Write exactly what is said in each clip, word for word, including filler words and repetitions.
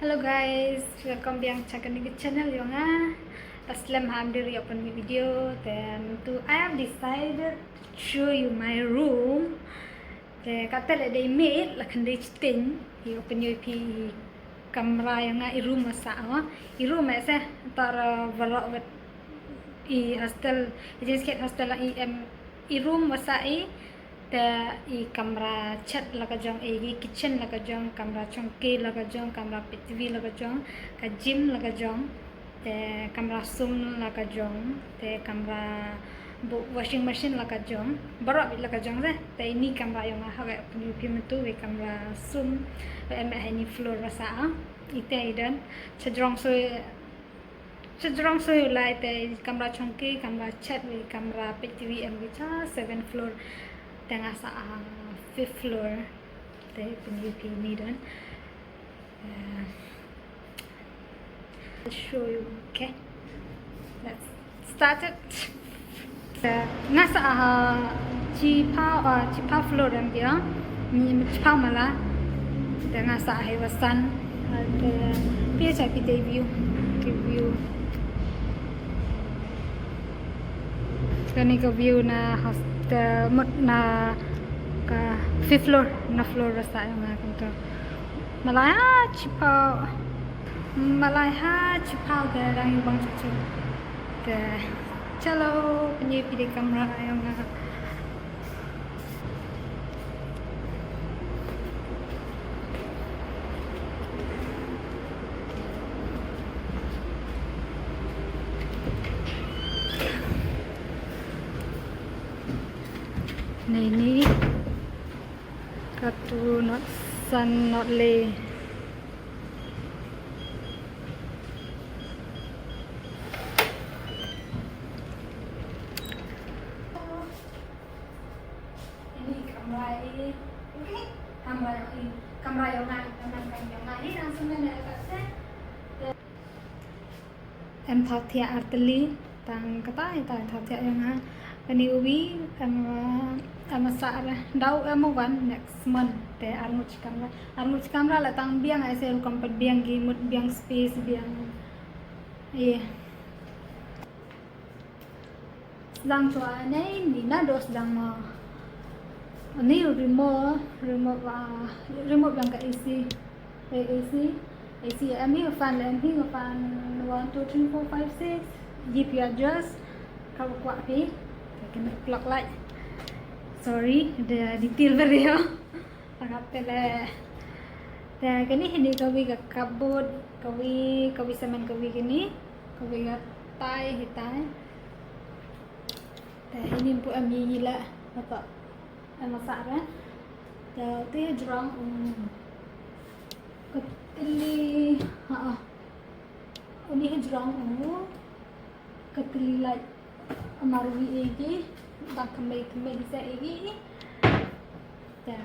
Hello guys, welcome biang cha kane ka channel yong nga. Paslem ham diri open mi video, then to I have decided to show you my room. Te kata le dei mei la khan dei chitin i open yo pi kamra yong nga i room masa wa i room masa tar varok vet i hostel i jenis khet hostel i em i room masa i te i kamra chet la ka jong i kitchen la ka jong kamra chongke la ka jong kamra pitvi la ka jong ka gym la ka jong te kamra sum la ka jong te kamra bu washing machine la ka jong barok bit la ka jong te te ini kamra yong nga ha ga puni pi metu we kamra sum we em ha ini floor rasa a ite i don chajrong so chajrong so lai te kamra chongke kamra chet we kamra pitvi em we cha seven floor te nga sa a fifth floor te puni pi ni don. Uh, I'll show you, okay? Let's start it. Uh, nga sa ha chi pa uh, chi pa floor em dia ni chi pa mala. Te nga sa ha wasan. Te pia cha pi te view. Te view. Kani ka view na hostel mut na ka fifth floor na floor rasa yong nga kumto. Malai ha chipau. Malai ha chipau te dang yu bang chuchu. Te chalo pynye pi de kamra yong nga. Nei ni. Katu not san not le. Ini kamra i kamra i kamra yong nga kamra yong nga ini langsung na ka se. Em thaw thiah artylli tang kata ita em thaw thiah yong nga. Kani uwi em em sa ar dau em wan next month te arngut chi kamra arngut chi kamra la tang biang ai se rukom pat biang gi mut biang space biang. Ye. Sdang chwa nei ni na do sdang ma. Ni remote remote wa remote biang ka A C. Wei A C, A C em hi fan em hi fan one two three four five six. Yip ya just ka kwa pi. Ka kena clock light. Sorry, the detail video. Tangap tele. Te kani hini kawi ka cupboard kawi kawi semen kawi kini kawi ka tai hitai. Te hini pu em yi la mata em sa re. Te te jrong um. Katili ha. Uni he jrong um. Katili lai amar wi egi. Bak kemei kemei sa egi. Te.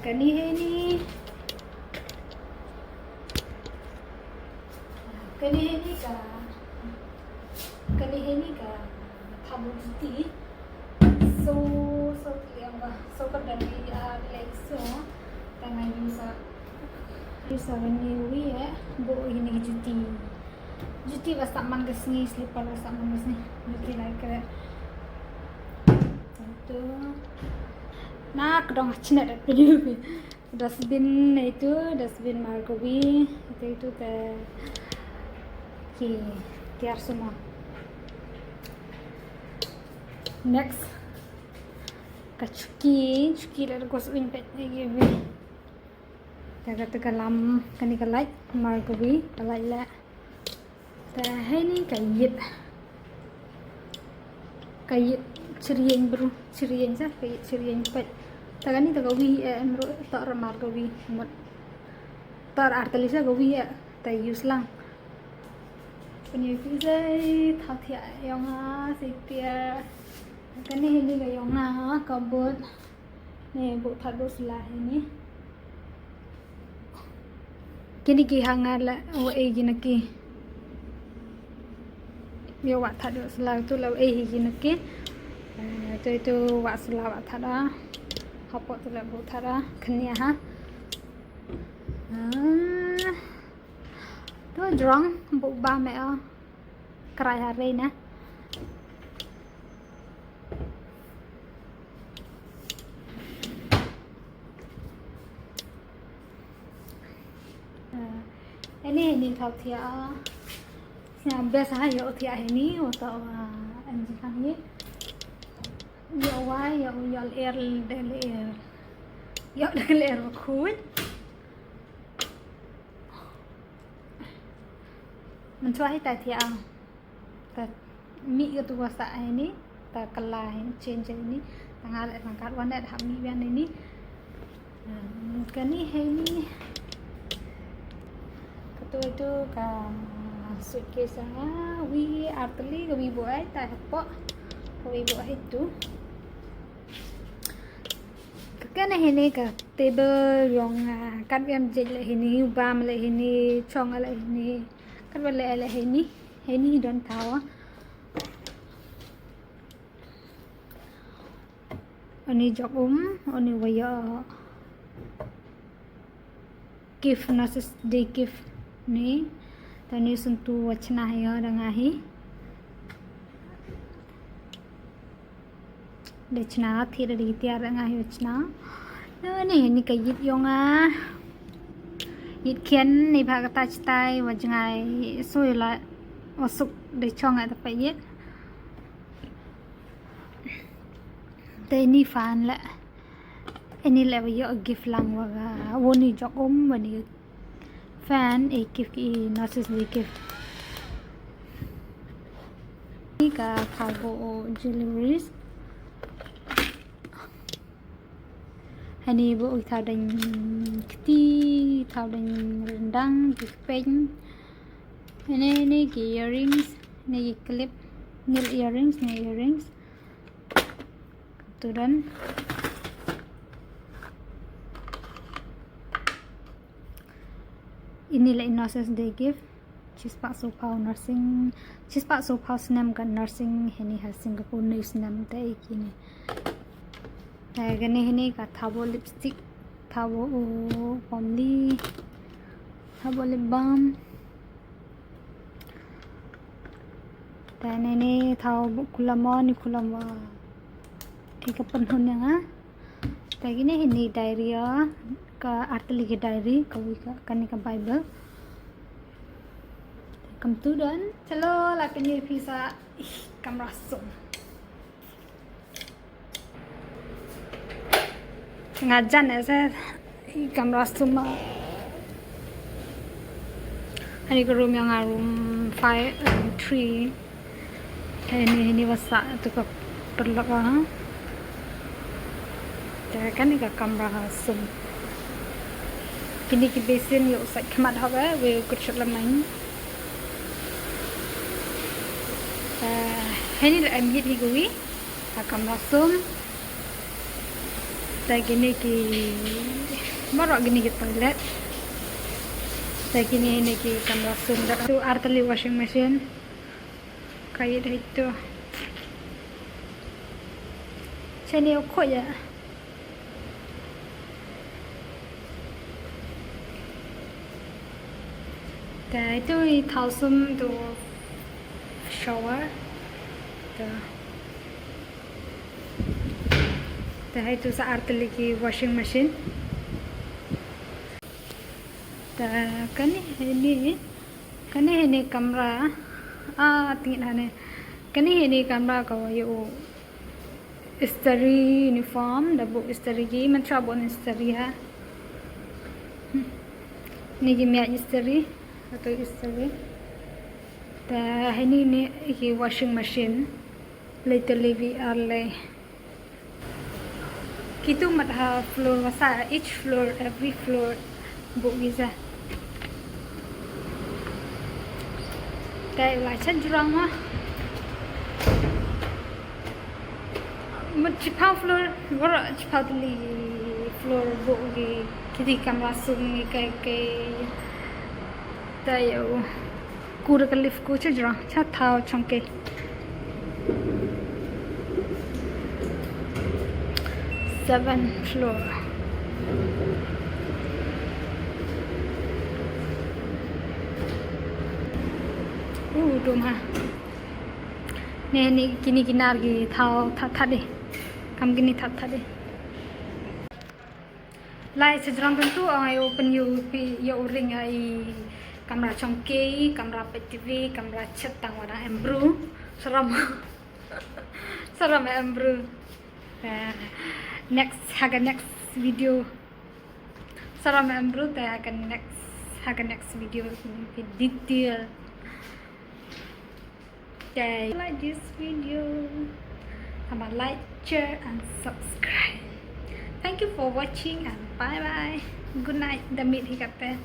Kani hini kani hini ka kani hini ka thabu juti. So so tiang ba so ka dani a le so tanga yusa yusa kani wi e bo hini juti. Juti ba sa man ka sngi slipper ba sa man ka sngi juti lai kre. Itu. Nak dong chine da piliu. Dustbin itu dustbin margobi itu itu te ki tiar semua. Next. Ka chuki chuki la gos uin pet lagi bi. Jaga tu kalam kani ka light margobi ka light la. Te hei ni ka yit ka yit chirieng bru chirieng sa ka yit chirieng pet. Ta kani ta ka wi em ru ta ramar ka wi mut ta artali sa ka wi ta yus lang. Kani pi sai tha thia yong ha sai tia kani hei ni ka yong ha ka bot. Ne bu thad bu sla hini. Kini ki hanga la wa ei gi naki. Yo wa thad bu sla tu la wa ei gi naki. Tu tu wa sla wa thad a. Hapo tu la bu thad a khnia ha. Ah, to jrong buk ba me o. Krai ha rei na. Ah, ini ini thaw thiah. Sna best ha ïoh thiah ini, wa ta wa em jingkang hi. Ïoh wa, ïoh, ïoh lyer de lyer. Ïoh de lyer wa khuid. Mynta hi ta thiah. Ta mih ka tu wa sa ini. Ta kala hi change ini. Ta nga le tang kat wan de hap mih bian ini. Ah, kane hi ni. Katu itu ka suitcase nga wi artylli ka wi buai ta hapoh. Ka wi buai tu. Ka kane hi ni ka table yong, ah, kat wi am jej le hi ni, bam le hi ni, chong le hi ni. Kat wi le le hi ni. Hi ni don thaw. Oni jok um, oni wa ïoh gift, nurses day gift ni. Ta ni sun tu wa chna hi da nga hi. Da chna thi da di tiar da nga hi wa chna. Ni ni ka yit yong a. Yit khian ni pha ka ta chitai wa jngai sui la wa suk da chong a ta pa yit. Te ini fan le. Ini le wa ïoh gift lang wa ga. Wa ni jok um wa ni fan e gift ki nurses day gift. Ni ka cargo jewelries. Hani bu thaw dang kti, thaw dang rendang, ki peng. Ini, ini ki earrings, ini ki clip, nil earrings, ni earrings. Tudan. Ini la nurses day gift. Chispah sophaw nursing, chispah sophaw snem ka nursing hini ha Singapore ni snem te iki ni. Te kane hini ka thabo lipstick, thabo u pomli, thabo lip balm. Te ne ne thabo kulamo ni kulamo. Ika penhun yang ah. Te kine hini diary ya, ka artylli ki diary, ka wi ka, kane ka Bible. Kam tu don, chalo la kine pisa, ih, kamra sum. Nga jan ese, ih, kamra sum ma. Ani ka room yang a room five, room three. Hini, hini basa tu ka parlok ah. Te kane ka kamra sum. Kini ki basin ïoh sa khmat hok eh, we kut shot la main. Te hini la em yit hi gui. Ka kamra sum. Te kini ki baroh kini ki toilet. Te kini hini ki kamra sum. Da tu artylli washing machine. Ka ïit hi tu. Chani u khoya. Te tu i thaw sum tu shower. Te. Te hi tu sa artylli ki washing machine. Te kane hini. Kane hini kamra. Ah, tingit hane. Kane hini kamra ka wa ïoh istri uniform, da buh istri ki, man cha buh istri ha. Hmm. Ni ki miat istri, atau istri. Te hini ni ki washing machine. Later levi arle. Kitu mat ha floor wasa, each floor, every floor buh visa. Te la chan jurang ma. Mat chipau floor, wara chipau tli floor buh gi kiti kamra sum ngi kai kai. Te yo. Ku da ka lift ku cha jrong, cha thaw chong ke. Seven floor. Dum ha. Ne ni kini kinar ki thaw that that de. Kam kini that that de. Lai sejrong tentu ong ai open yu pi yu ring ai kamra chongke, kamra pet T V, kamra chet tang wana embru. Saram. Saram embru. Eh, next, ha ka next video. Saram embru te ha ka next, ha ka next video ki detail. Okay, like this video. Hama like, share and subscribe. Thank you for watching and bye bye. Good night. Da mih hi kate.